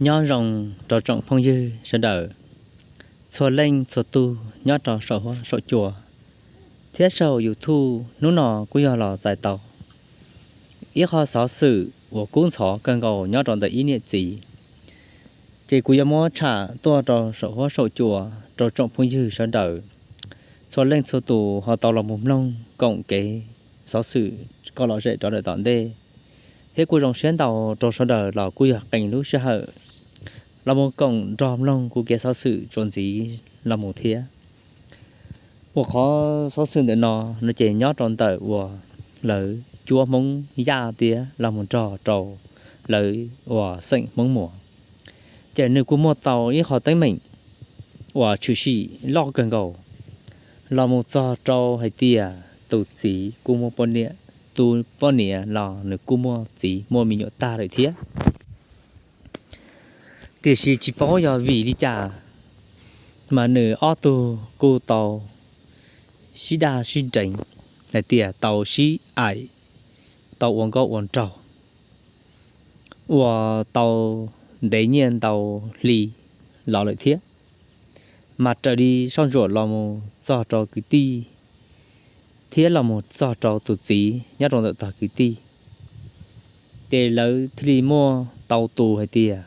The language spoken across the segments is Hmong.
Nyob zoo rau tsoom phooj ywg sawv daws, txhua leej txhua tug nyob rau saum huab saum cua thiab saum YouTube. Hnub no kuj yog los txais tau ib qho xov xwm uas kub ntxhov kawg nkaus nyob rau ntawm ib niam txiv, ces kuv yuav muab tsham tuaj rau saum huab saum cua rau tsoom phooj ywg sawv daws txhua leej txhua tus ho tau los mus mloog koom kev xov xwm kom lom zem rov lawm tom ntej. Thiab kuj zoo siab ntau rau sawv daws los kuj yog qee lub sij hawm los mus koom nrog mloog kuv kev xov xwm txuas ntxiv los mus thiab. Uas qhov xov xwm ntawm no, no ces nyob rau ntawm uas lawv cuab Hmoob Yaj tiab los mus nrog rau lawv uas xeem Hmoob Muas, ces nws kuj muaj tau ib qho teeb meem uas tshwm sim loj kawg nkaus los mus txog rau hais tias tus txiv kuj muaj poj niam, tus poj niam los nws kuj muaj txiv muaj me nyuam tag lawm thiab. Tiam sis tsis paub yog vim li cas mas nws ob tug kuj tau sib daj sib deev hais tias tau sib aim, tau ua nkauj ua nraug uas tau ntev nyiaj ntau hli los lawm thiab. Mas raws li soj ntsuam los mus txog rau kwv tij thiab los mus txog rau tus txiv nyob rau ntawm tog kwv tij, ces lawv thiaj li muaj tau tus hais tias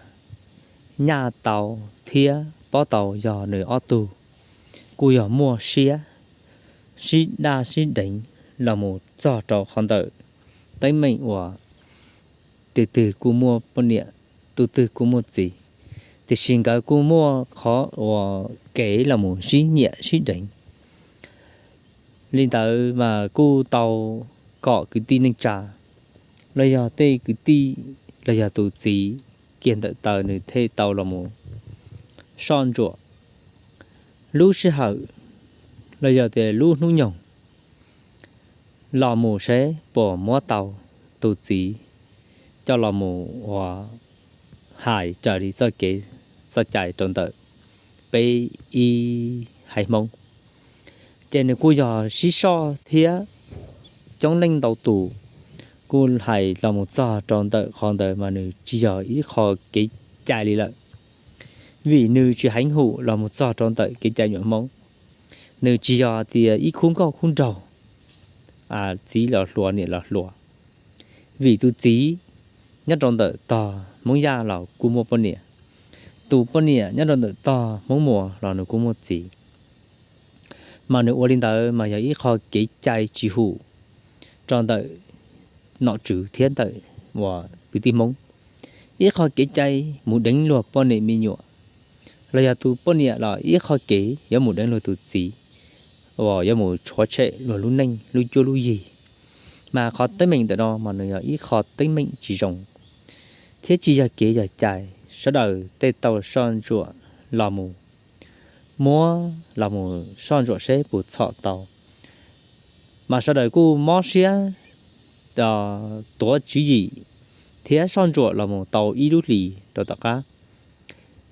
Nyaj tau thiab paub tau yog nws ob tug kuj yog muaj siab sib daj sib deev los mus txog rau qhov ntawm teeb meem uas tus twg kuj muaj poj niam, tus twg kuj muaj txiv, tiam sis nkawd kuj muaj qhov uas kev los mus sib nyiam sib deev. Li ntawd mas kuj tau kom kwv tij neej tsa los yog tej kwv tij los yog tus txiv kiag ntawm taw nws thiaj tau los mus soj ntsuam lub sij hawm los yog tias lub hnub nyoog los mus seb puas muab tau tus txiv coj los mus uas hais raws li txoj kev txoj cai rau ntawm peb ib haiv Hmoob. Ces nws kuj yog sib soj thiab coob leej ntau tus kuj hais los mus txog rau ntawm qhov ntawd mas nws tsis yog ib qho kev cai li lawm, vim nws tsis heev hum los mus txog rau ntawm kev cai nyuam Hmoob. Nws tsis yog tias ib khub nkauj khub nraug, txiv los hluas niam los hluas, vim tus txiv nyob rau ntawm tog Hmoob Yaj los kuj muaj poj niam, tus poj niam nyob rau ntawm tog Hmoob Muas los nws kuj muaj txiv. Mas nws ua li ntawd mas yog ib qho kev cai tsis hum rau ntawm nom tswv thiab ntawm uas kwv tij Hmoob. Ib qho kev cai mus deev luag poj niam me nyuam, los yog tus poj niam los ib qho kev yuav mus deev luag tus txiv uas yuav mus tshuav tshem luag lub neej lub cuab lub yig. Mas qhov teeb meem ntawm no mas nws yog ib qho teeb meem tsis zoo thiab tsis yog kev yog cai. Sawv daws tej tau soj ntsuam los mus muab los mus soj ntsuam seb puas txhom tau. Mas sawv daws kuj mob siab tuav tswv yim thiab soj ntsuam los mus tau ib lub hlis rau tom qab,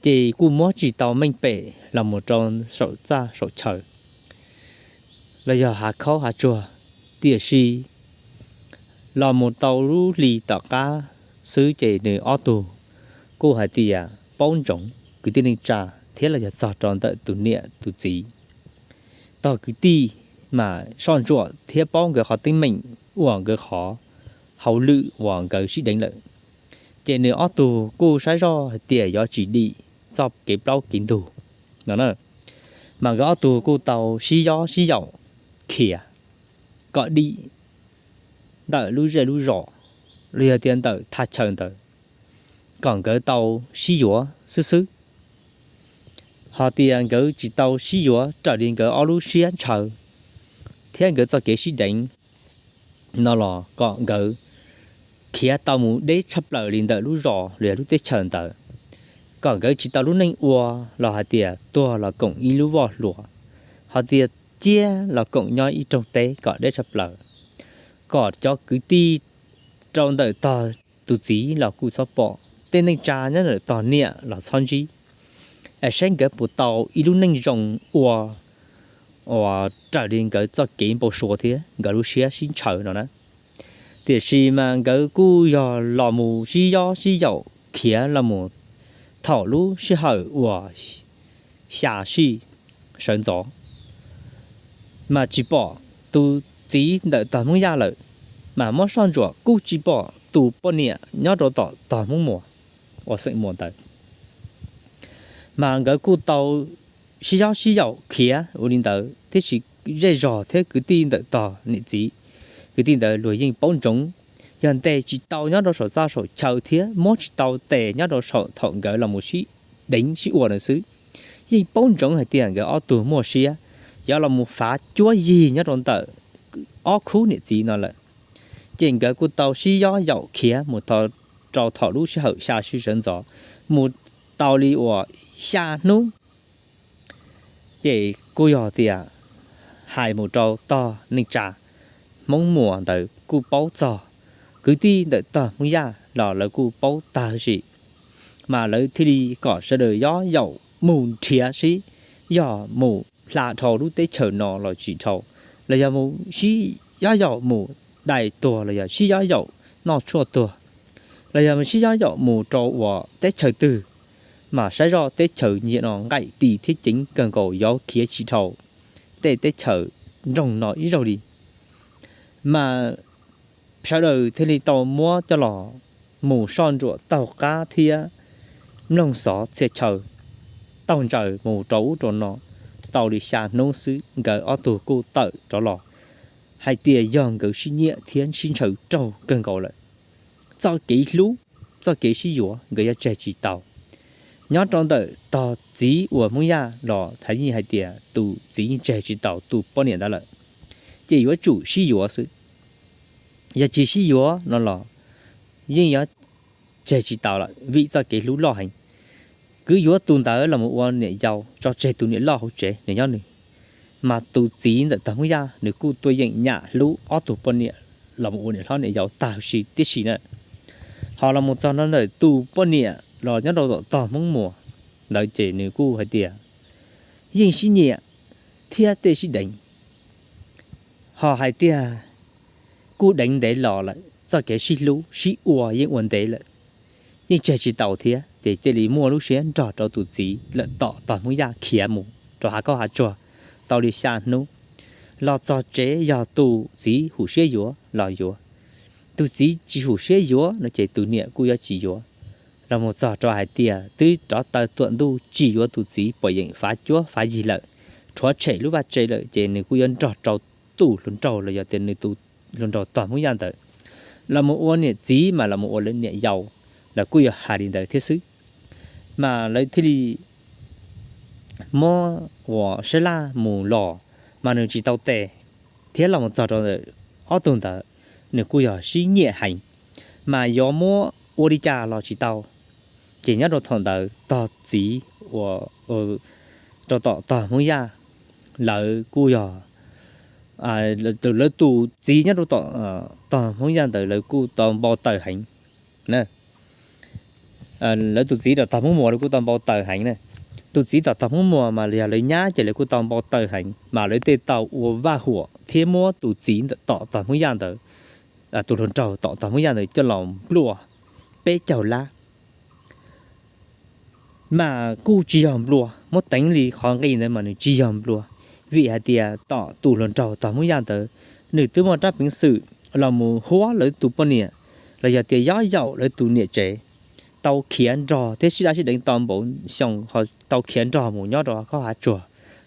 ces kuj muab tsis tau meej pem los mus rau saum txaj saum chaw los yog hav khaub hav tsuag. Tiam sis los mus tau lub hli tom qab xwb ces nws ob tug kuj hais tias paub ntsoov kwv tij neej tsa thiab los yog txog rau ntawm tus niam tus txiv. Tog kwv tij mas soj ntsuam thiab paub nkawd qhov teeb meem uas nkawd qhov hauj lwm uas nkawd sib deev lawm, ces nws ob tug kuj saib zoj hais tias yuav tsis dim txoj kev plaub kev ntug no na. Mas nkawd ob tug kuj tau sib yob sib yaum khiav kom dim ntawm lub zej lub zos los yog tias ntawm thaj chaw ntawd, kom nkawd tau sib yuav xwb xwb. Ho tias nkawd tsis tau sib yuav raws li nkawd ob lub siab ntshaw thiab nkawd txoj kev sib deev no los kom nkawd khiav tau mus deb tshaj plaws li ntawm lub zos los yog lub teb chaws ntawd, kom nkawd tsis tau lub neej ua los hais tias tuag los koom ib lub voj hlua, ho tias ciaj los koom nyob ib rooj teb kom deb tshaj plaws, kom cov kwv tij rau ntawm tog tus txiv los kuj txhob pom, tej neej tsa nyob ntawm tog niam los txhob ntsib, es saib nkawd puas tau ib lub neej zoo ua uas raws li nkawd txoj kev npau suav thiab nkawd lub siab sib ntshaw no na. Tiam sis mas nkawd kuj yog los mus sib yob sib yaum khiav los mus thaum lub sij hawm uas xya sij sawv ntxov, mas tsis pom tus txiv ntawm tog Hmoob Yaj lawm, mas muab soj ntsuam kuj tsis pom tus poj niam nyob rau tom tog Hmoob Muas uas xeem Muas ntawd. Mas nkawd kuj tau sib yob sib yaum khiav ua li ntawd, tiam sis zej zog thiab kwv tij ntawm tog niam txiv, kwv tij ntawd luag yeej paub ntsoov, yog ntes tsis tau nyob rau saum txaj saum chaw thiab muab tsis tau tes nyob rau saum thaum nkawd los mus sib deev sib ua na xwb. Yeej paub ntsoov hais tias nkawd ob tug muaj siab yuav los mus fav cuab yig nyob rau ntawm ob khub niam txiv no lawm. Ces nkawd kuj tau sib yob yaum khiav mus rau thaum lub sij hawm xya sij sawv ntxov, mus tau li uas xya hnub. Ces kuj yog tias hais mus rau tog neej tsa Hmoob Muas ntawd kuj paub txog, kwv tij ntawm tog Hmoob Yaj los lawv kuj paub tag sim, mas lawv thiaj li kom sawv daws yob yaum mus nrhiav sib, yog mus hla dhau lub teb chaws no los tsis dhau, los yog mus sib yob yaum mus dai tuag los yog sib yob yaum noj tshuaj tuag, los yog mus sib yob yaum mus rau uas teb chaws twg, mas saib zoj teb chaws nyiam no nqaim ti thiab ceev kawg nkaus yuav khiav tsis dhau tej teb chaws nroog no ib zaug li. Mas sawv daws thiaj li tau muab coj los mus soj ntsuam taug qab thiab mloog xov txhia chaw, taug ntsaws mus rau ub rau no, tau li xya hnub xwb nkawd ob tug kuj tawm rov los hais tias yog nkawd sib nyiam thiab sib ntshaw raug kawg nkaus lawm. Txoj kev hlub, txoj kev sib yuav nkawd yuav tseg tsis tau. Nyob rau ntawm tog txiv uas Hmoob Yaj los thov yeej hais tias tus txiv tseg tsis tau tus poj niam ntawd lawm, ces yuav tsum sib yuav xwb. Yog tsis sib yuav no los yeej yuav tseg tsis tau lawm vim txoj kev hlub loj heev. Kwv yuav tus ntawd los mus ua niam yau tso tseg tus niam loj hauv tsev nws nyob nws. Mas tus txiv ntawm tog Hmoob Yaj nws kuj tuaj yeem nyam hlub ob tug poj niam los mus ua niam hlob niam yau tag huv si tib si na. Ho los mus txog no ntawm tus poj niam los nyob rau tom tog Hmoob Muas ntawd ces nws kuj hais tias yeej sib nyiam thiab tej sib deev. Ho hais tias kuj deev ntev los lawm, txoj kev sib hlub sib ua yeej ua ntev lawm, yeej tseg tsis tau thiab, ces cia li muaj lub siab nrog rau tus txiv lawm tom tog Hmoob Yaj khiav mus rau hav khaub hav tsuag tau li xya hnub. Los txog tsev yog tus txiv hum siab yuav los yuav, tus txiv tsis hum siab yuav no ces tus niam kuj yuav tsis yuav. Los mus txog rau hais tias twb rov taw tuam ntuj tsis yuav tus txiv puas yeem fav cuab fav yig lawm, rhuav tshem lub vaj tse lawm ces nws kuj yuav nrog rau tus hluas nraug los yog tias nws tus hluas nraug tog Hmoob Yaj ntawd los mus ua niam txiv mas los mus ua lawv niam yau, los kuj yog hais li ntawd thiab xwb. Mas lawv thiaj li muab uas sab laj mus los, mas nws tsis tau tes, thiab los mus txog rau ntawm ob tug ntawd, nws kuj yog sib nyiam heev, mas yuav muab ua li cas los tsis tau. Ces nyob rau thaum ntawd tog txiv uas rau tom tog Hmoob Yaj, lawv kuj yog, lawv tus txiv nyob rau tom tog Hmoob Yaj ntawd lawv kuj tau npau taws heev. Lawv tus txiv rau tog Hmoob Muas lawv kuj tau npau taws heev na. Tus txiv tom tog Hmoob Muas mas yog lawv nyab ces lawv kuj tau npau taws heev, mas lawv tej tau ua vaj huam thiab muab tus txiv ntawm tom tog Hmoob Yaj ntawd, tus hluas nraug tom tog Hmoob Yaj ntawd coj los nplua peb caug lab. Mas kuj tsis yog nplua, muab teev li qhov nqi ntawd mas nws tsis yog nplua, vim hais tias tom tus hluas nraug tog Hmoob Yaj ntawd, nws twb muaj rab peev xwm los mus huab lawv tus poj niam, los yog tias yob yaum lawv tus niam tsev, tau khiav nrog thiab sib dab sib deev tau npaum xyoo, ho tau khiav nrog mus nyob rau khaub hav tsuag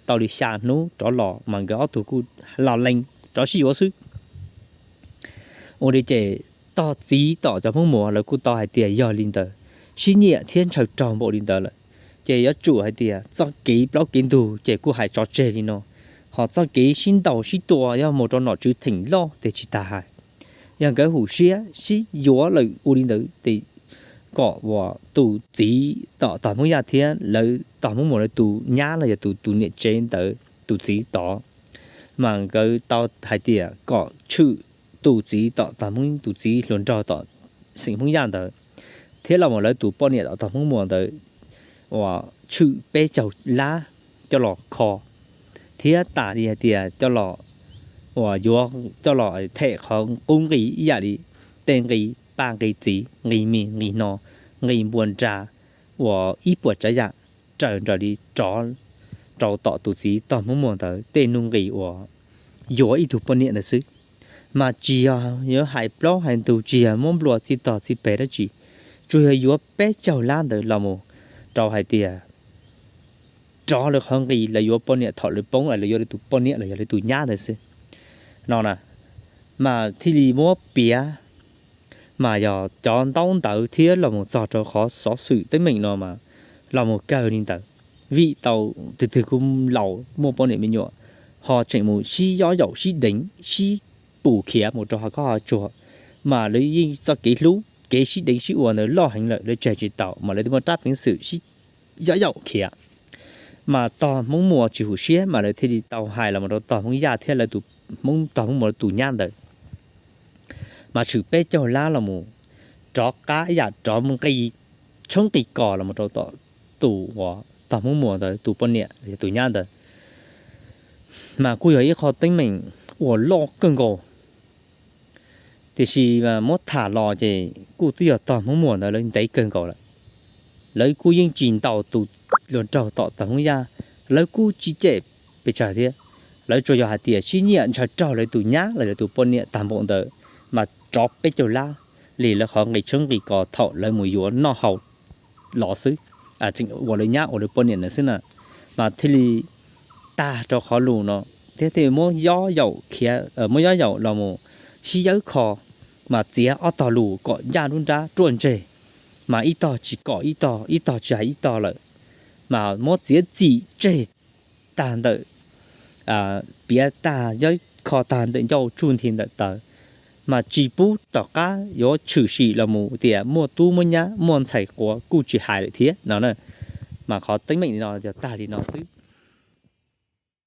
tau li xya hnub rov los mas nkawd ob tug kuj los lees rov sib yuav xwb. Ua li ces tog txiv tom cov Hmoob Muas lawv kuj tau hais tias yog li ntawd, sib nyiam thiab ntshaw raug npaum li ntawd lawm, ces yuav tsum hais tias txoj kev plaub kev ntug ces kuj hais tso tseg li no. Ho txoj kev sib ntaus sib tua yog mus rau nom tswv theem loj ces tsis tas hais. Yog nkawd hum siab sib yuav lawm ua li ntawd ces kom uas tus txiv tom tog Hmoob Yaj thiab lawv tog Hmoob Muas lawv tus nyab los yog tus tus niam tsev ntawd tus txiv tod, mas nkawd tau hais tias kom tshwm tus txiv tom tog Hmoob, tus txiv hluas nraug tom xeem Hmoob Yaj ntawd, thiab los mus lawv tus poj niam tom tog Hmoob Muas ntawd uas tshwm peb caug lab coj los kho, thiab tas li hais tias coj los uas yuav coj los them qhov qub nqi ib yam li tej nqi paj nqi txiv, nqi mis nqi no, nqi npua nra, uas ib puas tsav yam raws nraim li rov rau tom tus txiv tog Hmoob Muas ntawd tej nuj nqis uas yuav ib tug poj niam ntawd xwb. Mas tsis yog yuav hais plaub hais ntug, tsis yog muab nplua txij tog txij pem dab tsi, tsuas yog yuav peb caug lab ntawd los mus rau hais tias rov lawv qhov nqi lawv yuav poj niam thaum lawv poob, lawv yuav lawv tus poj niam los yog lawv tus nyab ntawd xwb no na. Mas thiaj li muab piav, mas yog cov ntaub ntawv thiab los mus txog rau qhov xov xwm teeb meem no mas los mus kawg li ntawd. Vim tau twg twg kuj laus muaj poj niam me nyuam, ho tseem mus sib yob yaum sib deev sib pus khiav mus rau hauv qab hauv tsuag, mas lawv yeej txoj kev hlub kev sib deev sib ua ntawd loj heev lawm, lawv tseg tsis tau mas lawv thiaj muaj rab peev xwm sib yob yaum khiav. Mas tog Hmoob Muas tsis hum siab mas lawv thiaj li tau hais los mus rau tog Hmoob Yaj thiab lawv tus, tog Hmoob Muas lawv tus nyab ntawd, mas tshwm peb caug lab los mus rov qab ib yam rov mus nqi tshoob nqi kos los mus rau tom tus uas tog Hmoob Muas ntawd tus poj niam los yog tus nyab ntawd. Mas kuj yog ib qho teeb meem uas loj kawg nkaus, tiam sis mas muab tham los ces kuj twb yog tog Hmoob Muas ntawd lawv ntev kawg nkaus lawm. Lawv kuj yeej tsis ntaus tus hluas nraug tom tog Hmoob Yaj, lawv kuj tsis cem pes tsawg thiab. Lawv tsuas yog hais tias sib nyiam ntshaw raug lawv tus nyab los lawv tus poj niam tag npaum ntawd, mas rov peb caug lab li lawv qhov nqi tshoob nqi kos thaum lawv mus yuav noj haus los xwb, tseem ua lawv nyab ua lawv poj niam ntawd xwb na. Mas thiaj li tag rau qhov lus no thiab thiaj muab yob yaum khiav, muab yob yaum los mus sib yawb kho, mas txiav ob tog lus kom ncaj nruab nrab ruaj ntseg, mas ib tog tsis kom ib tog, ib tog tsis hais ib tog lawm, mas muab txiav txim tseg tag ntawm, piav tag yob kho tag ntawm ncauj tsuj nthi ntawm taw, mas tsis pub tom qab yuav tshwm sim los mus tias muaj tub muaj nyab muaj ntxhais quav kuj tsis hais lawm thiab no na. Mas qhov teeb meem li no yog tag li no xwb.